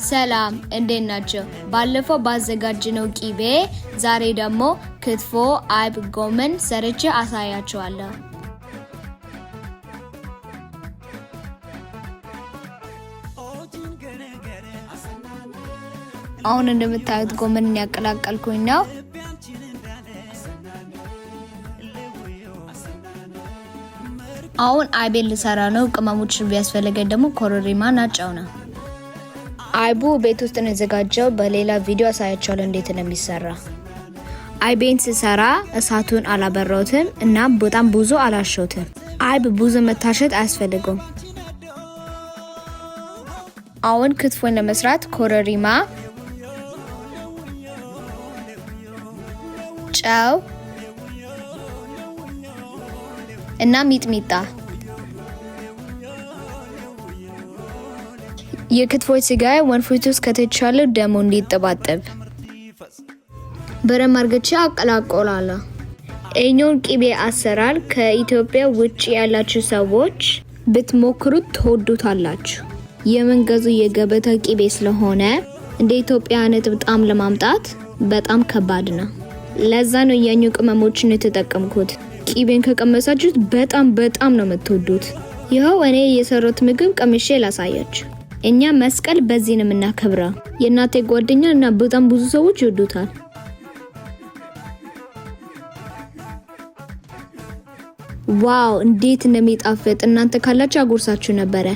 ሰላም እንዴት ናችሁ? ባለፈው ባዘጋጀነው ቂቤ ዛሬ ደግሞ ክትፎ፣ አይብ፣ ጎመን ሰርቼ አሳያችኋለሁ። አሁን እንደምታዩት ጎመንን ያቀላቀልኩኝ ነው። አሁን አይቤን ልሰራ ነው። ቅመሞችን ቢያስፈልገኝ ደግሞ ኮረሪማ እና ጨው ነው። አይቡ ቤት ውስጥ ነው የተዘጋጀው። በሌላ ቪዲዮ አሳያችኋለሁ እንዴት እንደሚሰራ። አይቤን ስሰራ እሳቱን አላበራሁትም እና በጣም ብዙ አላሸሁትም። አይብ ብዙ መታሸት አያስፈልገውም። አሁን ክትፎን ለመስራት ኮረሪማ፣ ጨው እና ሚጥሚጣ። የክትፎ ስጋ ወንፊት ውስጥ ከተቻለ ደሞ እንዲጠባጠብ በደንብ አርግቼ አቀላቅላለሁ። ይሄኛውን ቂቤ አሰራር ከኢትዮጵያ ውጭ ያላችሁ ሰዎች ብትሞክሩት ትወዱታላችሁ። የምንገዙ የገበታ ቂቤ ስለሆነ እንደ ኢትዮጵያ አይነት ጣዕም ለማምጣት በጣም ከባድ ነው። ለዛ ነው ያኛው ቅመሞችን የተጠቀምኩት። ቂቤን ከቀመሳችሁት በጣም በጣም ነው የምትወዱት። ይኸው እኔ የሰራሁት ምግብ ቀምሼ ላሳያችሁ። እኛ መስቀል በዚህ ነው የምናከብረው። የእናቴ ጓደኛ እና በጣም ብዙ ሰዎች ይወዱታል። Wow እንዴት እንደሚጣፍጥ! እናንተ ካላችሁ አጎርሳችሁ ነበረ።